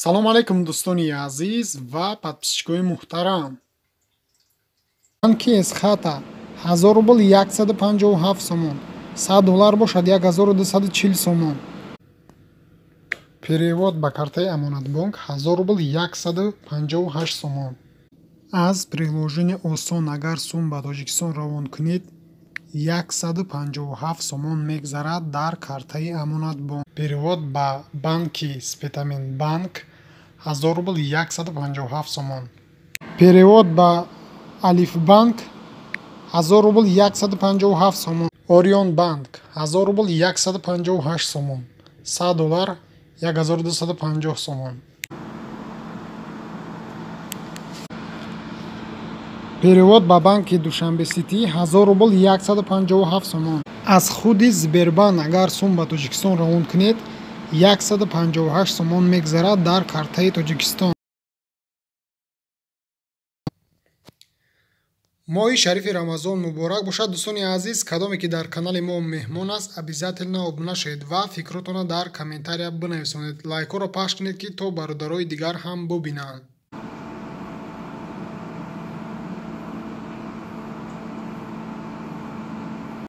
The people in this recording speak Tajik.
Салом алейкум, дӯстони азиз ва подписчикои муҳтарам. Банки Эсхата 1000 рубл 157 сомон, 100 доллар бошад 1240 сомон. Перевод ба картаи Амонатбонк 1000 рубл 158 сомон. Аз приложение Осон агар сум ба Тоҷикистон равон кунед, 157 сомон мегзарад дар картаи Амонатбонк. Перевод ба банки Спитамен банк 1000 рубл 157 сомон. Перевод ба Алифбанк 1000 рубл 157 сомон. Орион банк 1000 рубл 158 сомон. 100 доллар 1250 сомон. Перевод ба банки Душанбе Сити 1000 рубл 157 сомон. Аз худи Сбербанк агар сум ба Тоҷикистон равон кунед, 158 сомон мегзарад дар картаи Тоҷикистон. Моҳи шарифи Рамазон муборак бошад, дӯстони азиз. Кадоме ки дар канали мо меҳмон аст, обязательно обуна шавед ва фикротонро дар комментария бинависонед. Лайкҳоро пахш кунед, ки то бародарои дигар ҳам бубинанд.